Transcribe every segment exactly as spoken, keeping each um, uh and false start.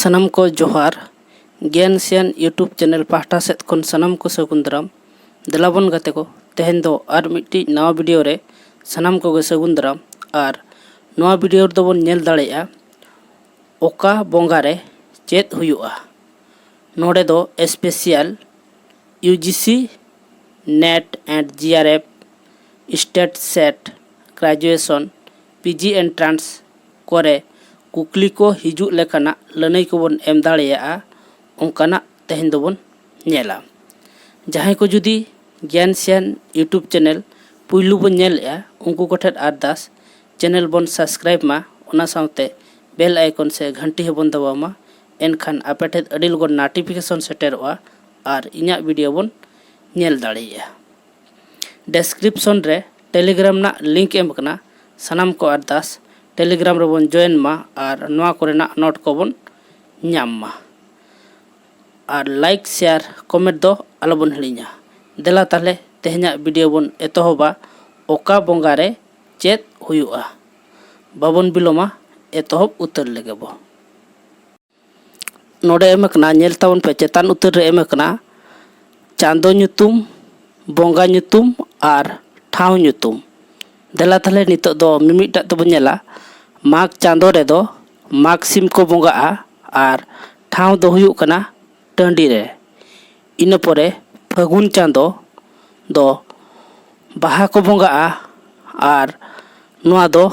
ᱥᱟᱱᱟᱢ ᱠᱚ ᱡᱚᱦᱟᱨ᱾ ᱜᱮᱭᱟᱱ ᱥᱮᱭᱟᱱ YouTube ᱪᱮᱱᱮᱞ ᱯᱟᱦᱴᱟ ᱥᱮᱫ ᱠᱷᱚᱱ ᱥᱟᱱᱟᱢ ᱠᱚ ᱥᱟᱹᱜᱩᱱ ᱫᱟᱨᱟᱢ᱾ ᱫᱮᱞᱟ ᱵᱚᱱ ᱜᱟᱛᱮ ᱠᱚ, ᱛᱮᱦᱮᱧ ᱫᱚ ᱟᱨ ᱢᱤᱫᱴᱤᱡ ᱱᱟᱣᱟ ᱵᱷᱤᱰᱤᱭᱳ ᱨᱮ ᱥᱟᱱᱟᱢ ᱠᱚᱜᱮ ᱥᱟᱹᱜᱩᱱ ᱫᱟᱨᱟᱢ᱾ ᱟᱨ ᱱᱚᱣᱟ ᱵᱷᱤᱰᱤᱭᱳ ᱨᱮᱫᱚ ᱵᱚᱱ ᱧᱮᱞ ᱫᱟᱲᱮᱭᱟᱜᱼᱟ ᱚᱠᱟ ᱵᱚᱸᱜᱟ ᱨᱮ ᱪᱮᱫ ᱦᱩᱭᱩᱜᱼᱟ᱾ ᱱᱚᱰᱮ ᱫᱚ ᱥᱯᱮᱥᱤᱭᱟᱞ UGC NET and GRF, STET SET, graduation, PG entrance ᱠᱚᱨᱮ ᱠᱩᱠᱞᱤ ᱠᱚ ᱦᱤᱡᱩᱜ ᱞᱮᱠᱟᱱᱟᱜ ᱞᱟᱹᱱᱟᱹᱭ ᱠᱚᱵᱚᱱ ᱮᱢ ᱫᱟᱲᱮᱭᱟᱜᱼᱟ, ᱚᱱᱠᱟᱱᱟᱜ ᱛᱮᱦᱮᱧ ᱫᱚᱵᱚᱱ ᱧᱮᱞᱟ᱾ ᱡᱟᱦᱟᱸᱭ ᱠᱚ ᱡᱩᱫᱤ ᱜᱮᱭᱟᱱ ᱥᱮᱭᱟᱱ YouTube ᱪᱮᱱᱮᱞ ᱯᱩᱭᱞᱩ ᱵᱚᱱ ᱧᱮᱞᱮᱜᱼᱟ, ᱩᱱᱠᱩ ᱠᱚᱴᱷᱮᱱ ᱟᱨᱫᱟᱥ, ᱪᱮᱱᱮᱞ ᱵᱚᱱ ᱥᱟᱵᱥᱠᱨᱟᱭᱤᱵᱽ ᱢᱟ, ᱚᱱᱟ ᱥᱟᱶᱛᱮ ᱵᱮᱞ ᱟᱭᱠᱚᱱ ᱥᱮ ᱜᱷᱟᱱᱴᱤ ᱦᱚᱸᱵᱚᱱ ᱫᱟᱵᱟᱣ ᱢᱟ᱾ ᱮᱱᱠᱷᱟᱱ ᱟᱯᱮ ᱴᱷᱮᱱ ᱟᱹᱰᱤ ᱞᱚᱜᱚᱱ ᱱᱳᱴᱤᱯᱷᱤᱠᱮᱥᱚᱱ ᱥᱮᱴᱮᱨᱚᱜᱼᱟ ᱟᱨ ᱤᱧᱟᱹᱜ ᱵᱷᱤᱰᱤᱭᱳ ᱵᱚᱱ ᱧᱮᱞ ᱫᱟᱲᱮᱭᱟᱜᱼᱟ᱾ ᱰᱮᱥᱠᱨᱤᱯᱥᱚᱱ ᱨᱮ ᱴᱮᱞᱤᱜᱨᱟᱢ ᱨᱮᱱᱟᱜ ᱞᱤᱝᱠ ᱮᱢ ᱟᱠᱟᱱᱟ᱾ ᱥᱟᱱᱟᱢ ᱠᱚ ᱟᱨᱫᱟᱥ, ᱴᱮᱞᱤᱜᱨᱟᱢ ᱨᱮᱵᱚᱱ ᱡᱚᱭᱮᱱ ᱢᱟ ᱟᱨ ᱱᱚᱣᱟ ᱠᱚᱨᱮᱱᱟᱜ ᱱᱳᱴ ᱠᱚᱵᱚᱱ ᱧᱟᱢ ᱢᱟ᱾ ᱟᱨ ᱞᱟᱭᱤᱠ, ᱥᱮᱭᱟᱨ, ᱠᱚᱢᱮᱱᱴ ᱫᱚ ᱟᱞᱚᱵᱚᱱ ᱦᱤᱲᱤᱧᱟ᱾ ᱫᱮᱞᱟ ᱛᱟᱦᱞᱮ ᱛᱮᱦᱮᱧᱟᱜ ᱵᱷᱤᱰᱤᱭᱳ ᱵᱚᱱ ᱮᱛᱚᱦᱚᱵᱟ, ᱚᱠᱟ ᱵᱚᱸᱜᱟ ᱨᱮ ᱪᱮᱫ ᱦᱩᱭᱩᱜᱼᱟ᱾ ᱵᱟᱵᱚᱱ ᱵᱤᱞᱚᱢᱟ, ᱮᱛᱚᱦᱚᱵ ᱩᱛᱟᱹᱨ ᱞᱮᱜᱮ ᱵᱚ᱾ ᱱᱚᱰᱮ ᱮᱢ ᱟᱠᱟᱱᱟ, ᱧᱮᱞ ᱛᱟᱵᱚᱱ ᱯᱮ, ᱪᱮᱛᱟᱱ ᱩᱛᱟᱹᱨ ᱨᱮ ᱮᱢ ᱟᱠᱟᱱᱟ ᱪᱟᱸᱫᱚ ᱧᱩᱛᱩᱢ, ᱵᱚᱸᱜᱟ ᱧᱩᱛᱩᱢ ᱟᱨ ᱴᱷᱟᱶ ᱧᱩᱛᱩᱢ᱾ ᱫᱮᱞᱟ ᱛᱟᱦᱞᱮ ᱱᱤᱛᱚᱜ ᱫᱚ ᱢᱤᱢᱤᱫᱴᱟᱜ ᱛᱮᱵᱚᱱ ᱧᱮᱞᱟ᱾ ᱢᱟᱜᱽ ᱪᱟᱸᱫᱚ ᱨᱮᱫᱚ ᱢᱟᱜᱽ ᱥᱤᱢ ᱠᱚ ᱵᱚᱸᱜᱟᱜᱼᱟ ᱟᱨ ᱴᱷᱟᱶ ᱫᱚ ᱦᱩᱭᱩᱜ ᱠᱟᱱᱟ ᱴᱟᱺᱰᱤ ᱨᱮ᱾ ᱤᱱᱟᱹ ᱯᱚᱨᱮ ᱯᱷᱟᱹᱜᱩᱱ ᱪᱟᱸᱫᱚ ᱫᱚ ᱵᱟᱦᱟ ᱠᱚ ᱵᱚᱸᱜᱟᱜᱼᱟ ᱟᱨ ᱱᱚᱣᱟ ᱫᱚ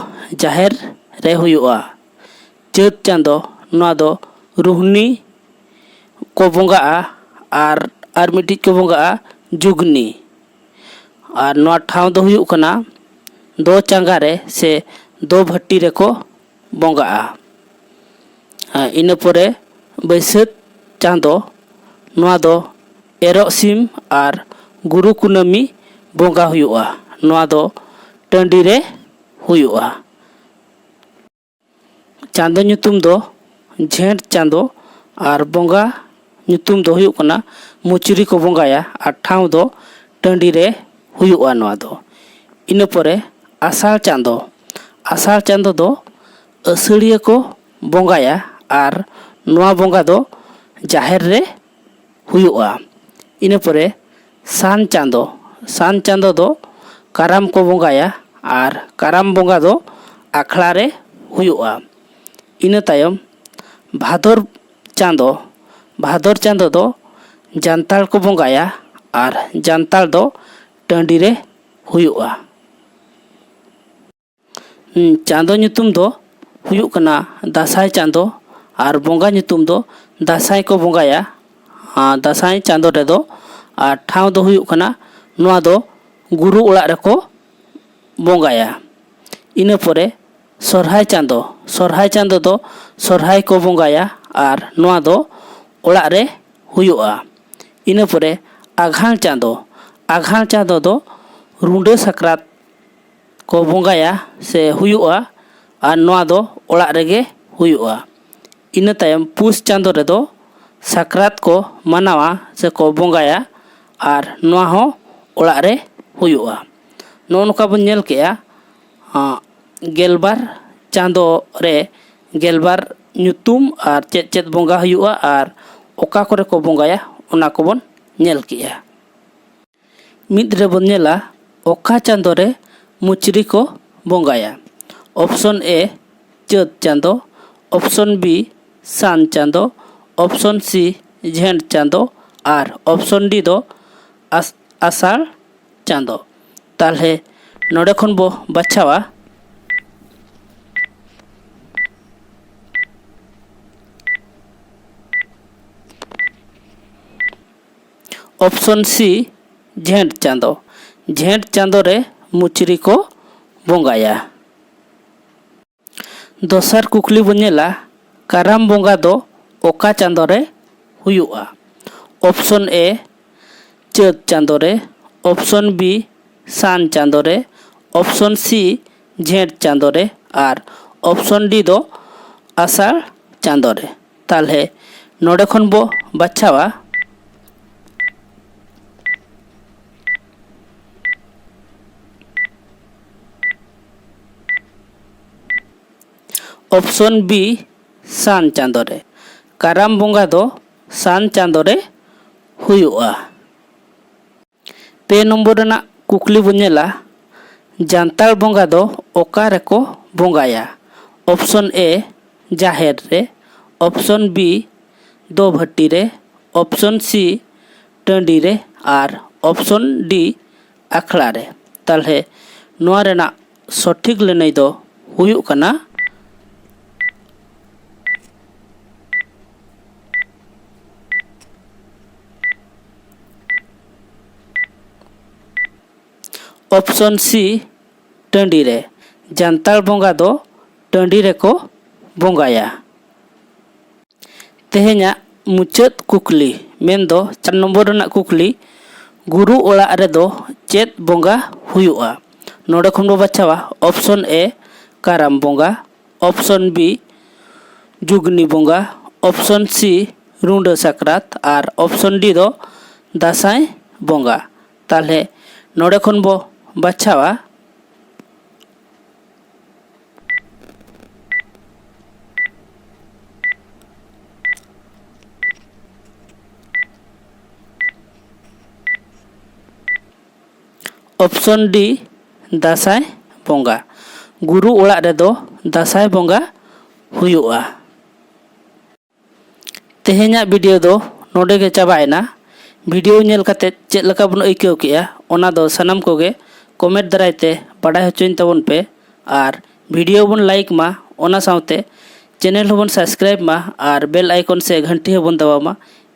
ᱡᱟᱦᱮᱨ ᱨᱮ ᱦᱩᱭᱩᱜᱼᱟ᱾ ᱪᱟᱹᱛ ᱪᱟᱸᱫᱚ, ᱱᱚᱣᱟ ᱫᱚ ᱨᱩᱦᱱᱤ ᱠᱚ ᱵᱚᱸᱜᱟᱜᱼᱟ ᱟᱨ ᱟᱨ ᱢᱤᱫᱴᱤᱡ ᱠᱚ ᱵᱚᱸᱜᱟᱜᱼᱟ ᱡᱩᱜᱽᱱᱤ᱾ ᱟᱨ ᱱᱚᱣᱟ ᱴᱷᱟᱶ ᱫᱚ ᱦᱩᱭᱩᱜ ᱠᱟᱱᱟ ᱫᱚ ᱪᱟᱸᱜᱟ ᱨᱮ ᱥᱮ ᱫᱚ ᱵᱷᱟᱹᱴᱤ ᱨᱮᱠᱚ ᱵᱚᱸᱜᱟᱜᱼᱟ᱾ ᱟᱨ ᱤᱱᱟᱹ ᱯᱚᱨᱮ ᱵᱟᱹᱭᱥᱟᱹᱠᱷ ᱪᱟᱸᱫᱚ, ᱱᱚᱣᱟ ᱫᱚ ᱮᱨᱚᱜ ᱥᱤᱢ ᱟᱨ ᱜᱩᱨᱩ ᱠᱩᱱᱟᱹᱢᱤ ᱵᱚᱸᱜᱟ ᱦᱩᱭᱩᱜᱼᱟ᱾ ᱱᱚᱣᱟ ᱫᱚ ᱴᱟᱺᱰᱤ ᱨᱮ ᱦᱩᱭᱩᱜᱼᱟ᱾ ᱪᱟᱸᱫᱚ ᱧᱩᱛᱩᱢ ᱫᱚ ᱡᱷᱮᱸᱴ ᱪᱟᱸᱫᱚ ᱟᱨ ᱵᱚᱸᱜᱟ ᱧᱩᱛᱩᱢ ᱫᱚ ᱦᱩᱭᱩᱜ ᱠᱟᱱᱟ ᱢᱩᱪᱨᱤ ᱠᱚ ᱵᱚᱸᱜᱟᱭᱟ ᱟᱨ ᱴᱷᱟᱶ ᱫᱚ ᱴᱟᱺᱰᱤ ᱨᱮ ᱦᱩᱭᱩᱜᱼᱟ ᱱᱚᱣᱟ ᱫᱚ᱾ ᱤᱱᱟᱹ ᱯᱚᱨᱮ ᱟᱥᱟᱲ ᱪᱟᱸᱫᱚ, ᱟᱥᱟᱲ ᱪᱟᱸᱫᱚ ᱫᱚ ᱟᱹᱥᱟᱹᱲᱤᱭᱟᱹ ᱠᱚ ᱵᱚᱸᱜᱟᱭᱟ ᱟᱨ ᱱᱚᱣᱟ ᱵᱚᱸᱜᱟ ᱫᱚ ᱡᱟᱦᱮᱨ ᱨᱮ ᱦᱩᱭᱩᱜᱼᱟ᱾ ᱤᱱᱟᱹ ᱯᱚᱨᱮ ᱥᱟᱱ ᱪᱟᱸᱫᱚ, ᱥᱟᱱ ᱪᱟᱸᱫᱚ ᱫᱚ ᱠᱟᱨᱟᱢ ᱠᱚ ᱵᱚᱸᱜᱟᱭᱟ ᱟᱨ ᱠᱟᱨᱟᱢ ᱵᱚᱸᱜᱟ ᱫᱚ ᱟᱠᱷᱲᱟ ᱨᱮ ᱦᱩᱭᱩᱜᱼᱟ᱾ ᱤᱱᱟᱹ ᱛᱟᱭᱚᱢ ᱵᱷᱟᱫᱚᱨ ᱪᱟᱸᱫᱚ, ᱵᱷᱟᱫᱚᱨ ᱪᱟᱸᱫᱚ ᱫᱚ ᱡᱟᱱᱛᱟᱲ ᱠᱚ ᱵᱚᱸᱜᱟᱭᱟ ᱟᱨ ᱡᱟᱱᱛᱟᱲ ᱫᱚ ᱴᱟᱺᱰᱤ ᱨᱮ ᱦᱩᱭᱩᱜᱼᱟ᱾ ᱦᱩᱸ, ᱪᱟᱸᱫᱚ ᱧᱩᱛᱩᱢ ᱫᱚ ᱦᱩᱭᱩᱜ ᱠᱟᱱᱟ ᱫᱟᱸᱥᱟᱭ ᱪᱟᱸᱫᱚ ᱟᱨ ᱵᱚᱸᱜᱟ ᱧᱩᱛᱩᱢ ᱫᱚ ᱫᱟᱸᱥᱟᱭ ᱠᱚ ᱵᱚᱸᱜᱟᱭᱟ, ᱟᱨ ᱫᱟᱸᱥᱟᱭ ᱪᱟᱸᱫᱚ ᱨᱮᱫᱚ᱾ ᱟᱨ ᱴᱷᱟᱶ ᱫᱚ ᱦᱩᱭᱩᱜ ᱠᱟᱱᱟ, ᱱᱚᱣᱟ ᱫᱚ ᱜᱩᱨᱩ ᱚᱲᱟᱜ ᱨᱮᱠᱚ ᱵᱚᱸᱜᱟᱭᱟ᱾ ᱤᱱᱟᱹ ᱯᱚᱨᱮ ᱥᱚᱨᱦᱟᱭ ᱪᱟᱸᱫᱚ, ᱥᱚᱨᱦᱟᱭ ᱪᱟᱸᱫᱚ ᱫᱚ ᱥᱚᱨᱦᱟᱭ ᱠᱚ ᱵᱚᱸᱜᱟᱭᱟ ᱟᱨ ᱱᱚᱣᱟ ᱫᱚ ᱚᱲᱟᱜ ᱨᱮ ᱦᱩᱭᱩᱜᱼᱟ᱾ ᱤᱱᱟᱹ ᱯᱚᱨᱮ ᱟᱜᱷᱟᱬ ᱪᱟᱸᱫᱚ, ᱟᱜᱷᱟᱬ ᱪᱟᱸᱫᱚ ᱫᱚ ᱨᱩᱸᱰᱟᱹ ᱥᱟᱠᱨᱟᱛ ᱠᱚ ᱵᱚᱸᱜᱟᱭᱟ ᱥᱮ ᱦᱩᱭᱩᱜᱼᱟ, ᱟᱨ ᱱᱚᱣᱟ ᱫᱚ ᱚᱲᱟᱜ ᱨᱮᱜᱮ ᱦᱩᱭᱩᱜᱼᱟ᱾ ᱤᱱᱟᱹ ᱛᱟᱭᱚᱢ ᱯᱩᱥ ᱪᱟᱸᱫᱚ ᱨᱮᱫᱚ ᱥᱟᱠᱨᱟᱛ ᱠᱚ ᱢᱟᱱᱟᱣᱟ ᱥᱮ ᱠᱚ ᱵᱚᱸᱜᱟᱭᱟ, ᱟᱨ ᱱᱚᱣᱟ ᱦᱚᱸ ᱚᱲᱟᱜ ᱨᱮ ᱦᱩᱭᱩᱜᱼᱟ᱾ ᱱᱚᱜᱼᱚ ᱱᱚᱝᱠᱟ ᱵᱚᱱ ᱧᱮᱞ ᱠᱮᱜᱼᱟ, ᱟᱸ, ᱜᱮᱞᱵᱟᱨ ᱪᱟᱸᱫᱚ ᱨᱮ ᱜᱮᱞᱵᱟᱨ ᱧᱩᱛᱩᱢ ᱟᱨ ᱪᱮᱫ ᱪᱮᱫ ᱵᱚᱸᱜᱟ ᱦᱩᱭᱩᱜᱼᱟ ᱟᱨ ᱚᱠᱟ ᱠᱚᱨᱮ ᱠᱚ ᱵᱚᱸᱜᱟᱭᱟ, ᱚᱱᱟ ᱠᱚᱵᱚᱱ ᱧᱮᱞ ᱠᱮᱜᱼᱟ᱾ ᱢᱤᱫ ᱨᱮᱵᱚᱱ ᱧᱮᱞᱟ ᱚᱠᱟ ᱪᱟᱸᱫᱚ ᱨᱮ ᱢᱩᱪᱨᱤ ᱠᱚ ᱵᱚᱸᱜᱟᱭᱟ᱾ ᱚᱯᱥᱚᱱ ᱮ ᱪᱟᱹᱛ ᱪᱟᱸᱫᱚ, ᱚᱯᱥᱚᱱ ᱵᱤ ᱥᱟᱱ ᱪᱟᱸᱫᱚ, ᱚᱯᱥᱚᱱ ᱥᱤ ᱡᱷᱮᱸᱴ ᱪᱟᱸᱫᱚ ᱟᱨ ᱚᱯᱥᱚᱱ ᱰᱤ ᱫᱚ ᱟᱥ-, ᱟᱥᱟᱲ ᱪᱟᱸᱫᱚ᱾ ᱛᱟᱦᱞᱮ ᱱᱚᱰᱮ ᱠᱷᱚᱱ ᱵᱚ ᱵᱟᱪᱷᱟᱣᱟ ᱚᱯᱥᱚᱱ ᱥᱤ ᱡᱷᱮᱸᱴ ᱪᱟᱸᱫᱚ᱾ ᱡᱷᱮᱸᱴ ᱪᱟᱸᱫᱚ ᱨᱮ ᱢᱩᱪᱨᱤ ᱠᱚ ᱵᱚᱸᱜᱟᱭᱟ᱾ ᱫᱚᱥᱟᱨ ᱠᱩᱠᱞᱤ ᱵᱚᱱ ᱧᱮᱞᱟ, ᱠᱟᱨᱟᱢ ᱵᱚᱸᱜᱟ ᱫᱚ ᱚᱠᱟ ᱪᱟᱸᱫᱚ ᱨᱮ ᱦᱩᱭᱩᱜᱼᱟ? ᱚᱯᱥᱚᱱ ᱮ ᱪᱟᱹᱛ ᱪᱟᱸᱫᱚ ᱨᱮ, ᱚᱯᱥᱚᱱ ᱵᱤ ᱥᱟᱱ ᱪᱟᱸᱫᱚ ᱨᱮ, ᱚᱯᱥᱚᱱ ᱥᱤ ᱡᱷᱮᱸᱴ ᱪᱟᱸᱫᱚ ᱨᱮ ᱟᱨ ᱚᱯᱥᱚᱱ ᱰᱤ ᱫᱚ ᱟᱥᱟᱲ ᱪᱟᱸᱫᱚ ᱨᱮ᱾ ᱛᱟᱦᱞᱮ ᱱᱚᱰᱮ ᱠᱷᱚᱱ ᱵᱚ ᱵᱟᱪᱷᱟᱣᱟ ᱚᱯᱥᱚᱱ ᱵᱤ ᱥᱟᱱ ᱪᱟᱸᱫᱚ ᱨᱮ᱾ ᱠᱟᱨᱟᱢ ᱵᱚᱸᱜᱟ ᱫᱚ ᱥᱟᱱ ᱪᱟᱸᱫᱳ ᱨᱮ ᱦᱩᱭᱩᱜᱼᱟ᱾ ᱯᱮ ᱱᱚᱢᱵᱚᱨ ᱨᱮᱱᱟᱜ ᱠᱩᱠᱞᱤ ᱵᱚᱱ ᱧᱮᱞᱟ, ᱡᱟᱱᱛᱟᱲ ᱵᱚᱸᱜᱟ ᱫᱚ ᱚᱠᱟ ᱨᱮᱠᱚ ᱵᱚᱸᱜᱟᱭᱟ? ᱚᱯᱥᱚᱱ ᱮ, ᱡᱟᱦᱮᱨ ᱨᱮ, ᱚᱯᱥᱚᱱ ᱵᱤ, ᱫᱚᱵᱷᱟᱹᱴᱤ ᱨᱮ, ᱚᱯᱥᱚᱱ ᱥᱤ, ᱴᱟᱺᱰᱤ ᱨᱮ, ᱟᱨ ᱚᱯᱥᱚᱱ ᱰᱤ, ᱟᱠᱷᱲᱟ ᱨᱮ᱾ ᱛᱟᱦᱚᱞᱮ ᱱᱚᱣᱟ ᱨᱮᱱᱟᱜ ᱥᱚᱴᱷᱤᱠ ᱞᱟᱹᱱᱟᱹᱭ ᱫᱚ ᱦᱩᱭᱩᱜ ᱠᱟᱱᱟ ᱚᱯᱥᱚᱱ ᱥᱤ, ᱴᱟᱺᱰᱤ ᱨᱮ᱾ ᱡᱟᱱᱛᱟᱲ ᱵᱚᱸᱜᱟ ᱫᱚ ᱴᱟᱺᱰᱤ ᱨᱮᱠᱚ ᱵᱚᱸᱜᱟᱭᱟ᱾ ᱛᱮᱦᱮᱧᱟᱜ ᱢᱩᱪᱟᱹᱫ ᱠᱩᱠᱞᱤ, ᱢᱮᱱᱫᱚ ᱪᱟᱨ ᱱᱚᱢᱵᱚᱨ ᱨᱮᱱᱟᱜ ᱠᱩᱠᱞᱤ, ᱜᱩᱨᱩ ᱚᱲᱟᱜ ᱨᱮᱫᱚ ᱪᱮᱫ ᱵᱚᱸᱜᱟ ᱦᱩᱭᱩᱜᱼᱟ? ᱱᱚᱰᱮ ᱠᱷᱚᱱ ᱵᱚ ᱵᱟᱪᱷᱟᱣᱟ, ᱚᱯᱥᱚᱱ ᱮ, ᱠᱟᱨᱟᱢ ᱵᱚᱸᱜᱟ, ᱚᱯᱥᱚᱱ ᱵᱤ, ᱡᱩᱜᱽᱱᱤ ᱵᱚᱸᱜᱟ, ᱚᱯᱥᱚᱱ ᱥᱤ, ᱨᱩᱸᱰᱟᱹ ᱥᱟᱠᱨᱟᱛ, ᱟᱨ ᱚᱯᱥᱚᱱ ᱰᱤ ᱫᱚ ᱫᱟᱸᱥᱟᱭ ᱵᱚᱸᱜᱟ᱾ ᱛᱟᱦᱚᱞᱮ ᱱᱚᱰᱮ ᱠᱷᱚᱱ ᱵᱚ ᱵᱟᱪᱷᱟᱣᱟ, ᱚᱯᱥᱚᱱ ᱰᱤ, ᱫᱟᱸᱥᱟᱭ ᱵᱚᱸᱜᱟ᱾ ᱜᱩᱨᱩ ᱚᱲᱟᱜ ᱨᱮᱫᱚ ᱫᱟᱸᱥᱟᱭ ᱵᱚᱸᱜᱟ ᱦᱩᱭᱩᱜᱼᱟ᱾ ᱛᱮᱦᱮᱧᱟᱜ ᱵᱷᱤᱰᱤᱭᱳ ᱫᱚ ᱱᱚᱰᱮ ᱜᱮ ᱪᱟᱵᱟᱭᱮᱱᱟ᱾ ᱵᱷᱤᱰᱤᱭᱳ ᱧᱮᱞ ᱠᱟᱛᱮ ᱪᱮᱫ ᱞᱮᱠᱟ ᱵᱚᱱ ᱟᱹᱭᱠᱟᱹᱣ ᱠᱮᱜᱼᱟ, ᱚᱱᱟ ᱫᱚ ᱥᱟᱱᱟᱢ ᱠᱚᱜᱮ ᱠᱚᱢᱮᱱᱴ ᱫᱟᱨᱟᱭ ᱛᱮ ᱵᱟᱰᱟᱭ ᱦᱚᱪᱚᱧ ᱛᱟᱵᱚᱱ ᱯᱮ᱾ ᱟᱨ ᱵᱷᱤᱰᱤᱭᱳ ᱵᱚᱱ ᱞᱟᱭᱤᱠ ᱢᱟ, ᱚᱱᱟ ᱥᱟᱶᱛᱮ ᱪᱮᱱᱮᱞ ᱦᱚᱸᱵᱚᱱ ᱥᱟᱵᱥᱠᱨᱟᱭᱤᱵ ᱢᱟ ᱟᱨ ᱵᱮᱞ ᱟᱭᱠᱚᱱ ᱥᱮ ᱜᱷᱟᱱᱴᱤ ᱦᱚᱸᱵᱚᱱ ᱫᱟᱵᱟᱣ ᱢᱟ᱾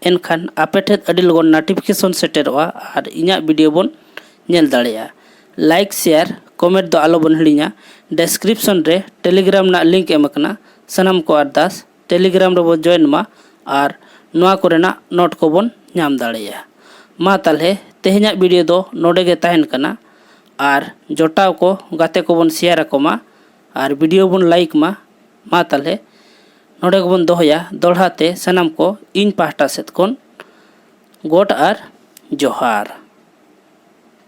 ᱮᱱᱠᱷᱟᱱ ᱟᱯᱮ ᱴᱷᱮᱱ ᱟᱹᱰᱤ ᱞᱚᱜᱚᱱ ᱱᱳᱴᱤᱯᱷᱤᱠᱮᱥᱚᱱ ᱥᱮᱴᱮᱨᱚᱜᱼᱟ ᱟᱨ ᱤᱧᱟᱹᱜ ᱵᱷᱤᱰᱤᱭᱳ ᱵᱚᱱ ᱧᱮᱞ ᱫᱟᱲᱮᱭᱟᱜᱼᱟ᱾ ᱞᱟᱭᱤᱠ, ᱥᱮᱭᱟᱨ, ᱠᱚᱢᱮᱱᱴ ᱫᱚ ᱟᱞᱚ ᱵᱚᱱ ᱦᱤᱲᱤᱧᱟ᱾ ᱰᱮᱥᱠᱨᱤᱯᱥᱚᱱ ᱨᱮ ᱴᱮᱞᱤᱜᱨᱟᱢ ᱨᱮᱱᱟᱜ ᱞᱤᱝᱠ ᱮᱢ ᱟᱠᱟᱱᱟ᱾ ᱥᱟᱱᱟᱢ ᱠᱚ ᱟᱨᱫᱟᱥ ᱴᱮᱞᱤᱜᱨᱟᱢ ᱨᱮᱵᱚ ᱡᱚᱭᱮᱱ ᱢᱟ ᱟᱨ ᱱᱚᱣᱟ ᱠᱚᱨᱮᱱᱟᱜ ᱱᱳᱴ ᱠᱚᱵᱚᱱ ᱧᱟᱢ ᱫᱟᱲᱮᱭᱟᱜᱼᱟ᱾ ᱢᱟ ᱛᱟᱦᱚᱞᱮ ᱛᱮᱦᱮᱧᱟᱜ ᱵᱷᱤᱰᱤᱭᱳ ᱫᱚ ᱱᱚᱰᱮ ᱜᱮ ᱛᱟᱦᱮᱱ ᱠᱟᱱᱟ ᱟᱨ ᱡᱚᱴᱟᱣ ᱠᱚ, ᱜᱟᱛᱮ ᱠᱚᱵᱚᱱ ᱥᱮᱭᱟᱨ ᱟᱠᱚ ᱢᱟ ᱟᱨ ᱵᱷᱤᱰᱤᱭᱳ ᱵᱚᱱ ᱞᱟᱭᱤᱠ ᱢᱟ᱾ ᱢᱟ ᱛᱟᱦᱚᱞᱮ ᱱᱚᱰᱮ ᱜᱮᱵᱚᱱ ᱫᱚᱦᱚᱭᱟ᱾ ᱫᱚᱦᱲᱟ ᱛᱮ ᱥᱟᱱᱟᱢ ᱠᱚ ᱤᱧ ᱯᱟᱦᱴᱟ ᱥᱮᱫ ᱠᱷᱚᱱ ᱜᱚᱰ ᱟᱨ ᱡᱚᱦᱟᱨ᱾